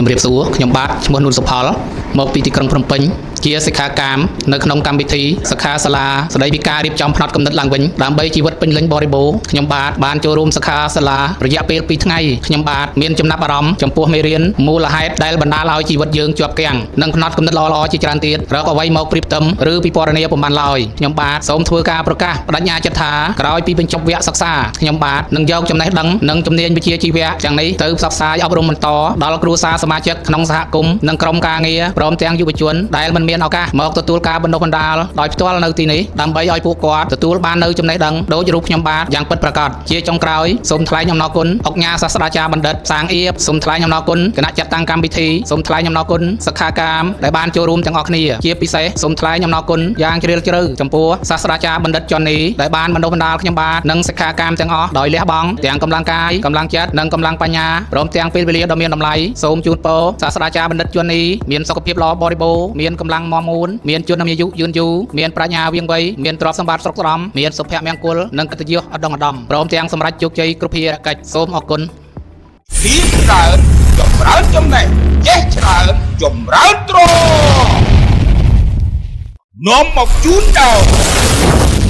ជំរាបសួរខ្ញុំបាទឈ្មោះនួនសុផលមកពីទីក្រុងភ្នំពេញជាសិក្ខាកាមនៅក្នុងកម្មវិធីសិក្ខាសាលាស្ដីពីការរៀបចំផ្នត់គំនិតឡើងវិញដើម្បីជីវិតពេញលេញបរិបូរណ៍ខ្ញុំបាទបានចូលរួមសិក្ខាសាលារយៈពេល2ថ្ងៃខ្ញុំបាទមានចំណាប់អារម្មណ៍ចំពោះមេរៀនមូលហេតុដែលបណ្ដាលឲ្យជីវិតយើងជាប់គាំងនិងផ្នត់គំនិតល្អៗជាច្រើនទៀតរកអ្វីមកប្រៀបផ្ទឹមឬពិពណ៌នាពុំបានឡើយខ្ញុំបាទសូមធ្វើការប្រកាសបដិញ្ញាចិត្តថាក្រោយពីបញ្ចប់វគ្គសិក្សាខ្ញុំបាទនឹងយកចំណេះដឹងនិងជំនាញវិជ្ជាជីវៈទាំងនេះទៅផ្សព្វផ្សាយអប់រំបន្តដល់គ្រួសារសមាជិកក្នុងសហគមន៍និងក្រុមការងារព្រមទាំងយុវជនដែលមិនមានឱកាសមកទទួលការបណ្ដុះបណ្ដាលដោយផ្ទាល់នៅទីនេះដើម្បីឲ្យពួកគាត់ទទួលបាននូវចំណេះដឹងដូចរូបខ្ញុំបាទយ៉ាងពិតប្រាកដជាចុងក្រោយសូមថ្លែងអំណរគុណអុកញ៉ាសាស្ត្រាចារ្យបណ្ឌិតសាងអៀបសូមថ្លែងអំណរគុណគណៈចាត់តាំងកម្មវិធីសូមថ្លែងអំណរគុណសិក្ខាកាមដែលបានចូលរួមទាំងអស់គ្នាជាពិសេសសូមថ្លែងអំណរគុណយ៉ាងជ្រាលជ្រៅចំពោះសាស្ត្រាចារ្យបណ្ឌិតចននីដែលបានបណ្ដុះបណ្ដាលខ្ញុំបាទនិងសិក្ខាកាមទាំងអស់ដោយលះបង់ទាំងកម្លាំងកាយកម្លាំងចិត្តនិងកម្លាំងបញ្ញាព្រមទាំងពេលវេលាដ៏មានតម្លៃសូមជូនពរសាស្ត្រាចារ្យបណ្ឌិតជននីមានសុខភាពល្អបរិបូរណ៍មានកម្លាំងមាំមួនមានជនមានអាយុយឺនយូរមានប្រាជ្ញាវាងវៃមានទ្រព្យសម្បត្តិស្រុកស្ដំមានសុភមង្គលនិងកិត្តិយសឧត្តមឧត្តមព្រមទាំងសម្រេចជោគជ័យគ្រប់ភារកិច្ចសូមអរគុណ រៀនច្រើនចម្រើនចំណេះចេះច្រើនចម្រើនទ្រព្យនាំមកជូនដល់